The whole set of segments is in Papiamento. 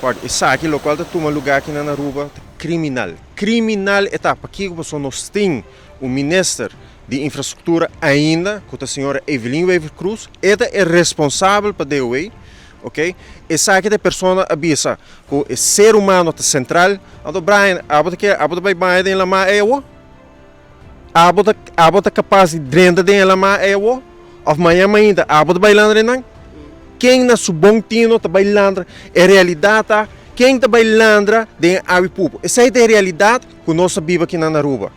Wak, esaki lokual ta tuma lugá aki na Aruba ta kriminal. Kriminal e ta. Pakiko? Pasobra nos tin un minister di infrastruktura ainda ku ta señora Evelyn Wever-Croes. E ta e responsabel pa DOW. Ok. Esaki ta e persona a bisa ku e ser humano ta sentral. Anto Brian, abo ta kere, abo ta bai baña den lamá ei awo? Abo ta, abo ta kapas di drenta den e lamá ei awo? Òf mañan mainta abo ta bai landra einan? Ken na su bon tino ta bai landra? E realidat ta, ken ta bai landra den e awi pupu? Esei ta e realidat ku nos ta biba akinan na Aruba.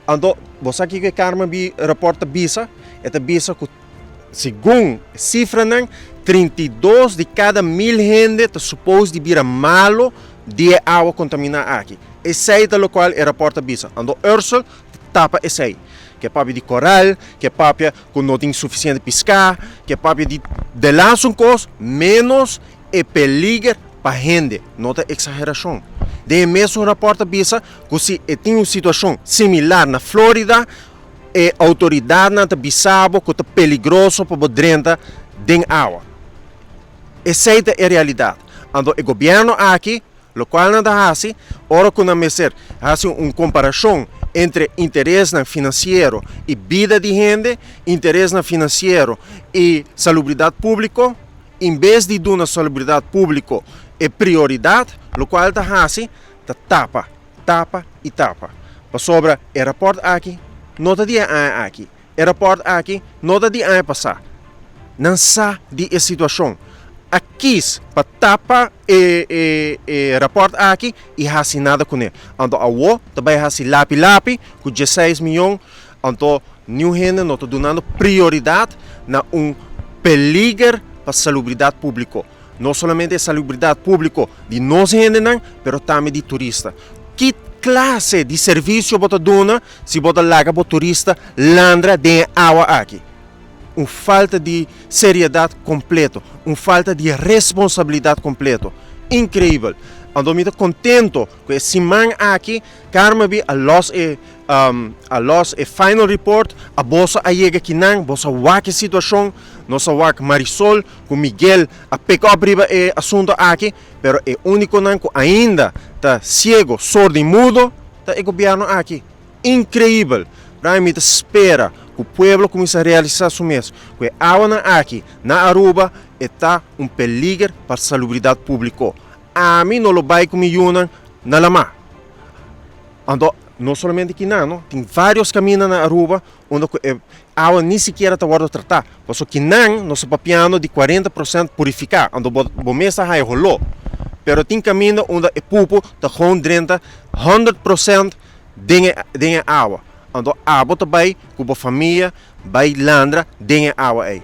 Anto, bo sa kiko e Carmen B. Rapport ta bisa? E ta bisa ku segun e sifranan, 32 di kada mil hende ta supos di bira malo di e awa kontaminá aki. Esei ta lokual e rapòrt ta bisa. Anto Ursel ta tapa esei. Ke papia di koral, ke papia ku no tin sufisiente piská, ke papia di delas un kos, ménos e peliger pa hende. No ta eksagerashon. Den e mesun rapòrt ta bisa ku si e tin un situashon similar na Florida, E outoridatnan ta bisa bo ku ta peligroso pa bo drenta den awa. Esei ta e realidat. Anto e gobièrnu aki, lokual nan ta hasi, ora ku nan mester hasi un komparashon entre interesnan finansiero i bida di hende, interesnan finansiero i salubridat públiko, en bes di duna salubridat públiko e prioridat, lokual ta hasi ta tapa. Tapa i tapa. Pasobra e rapòrt aki no ta di e aña aki. E rapòrt aki no ta di aña pasá. Nan sa di e situashon. A kis pa tapa e e e rapòrt aki i hasi nada kuné. Anto awo ta bai hasi lapi lapi ku dieseis miyon. Anto niun hende no ta dunando prioridat na un peliger pa salubridat públiko. No solamente e salubridat públiko di nos hendenan, pero tambe di turista. Ki klase di servisio bo ta duna si bo ta laga bo turista landra den e awa aki? Un falta di seriedat kompleto, un falta di responsabilidat kompleto. Inkreibel! Anto mi ta kontento ku e siman aki Carmabi a lòs e a lòs e final report, a boso a yega kinan, boso a wak e situashon, nos a wak Marisol ku Miguel a pick up riba e asunto aki, pero e únikonan ku ainda ta siego, sordo i mudo ta e gobièrnu aki. Inkreibel! Brian mi ta spera ku pueblo kuminsá realisá su mes ku e awanan aki na Aruba e ta un peliger pa salubridat públiko. Ami no lo bai ku mi yunan na lamá. Anto no solamente kinan no, tin vários kaminda na Aruba unda ku e awa ni sikiera ta wòrdu tratá. Pasobra kinan nos ta papiando di 40% purifiká, anto bo bo mes ta haña holó. Pero tin kaminda unda e pupu ta gewoon drenta 100% den e den e awa. Anto abo ta bai ku bo famia bai landra den e awa ei.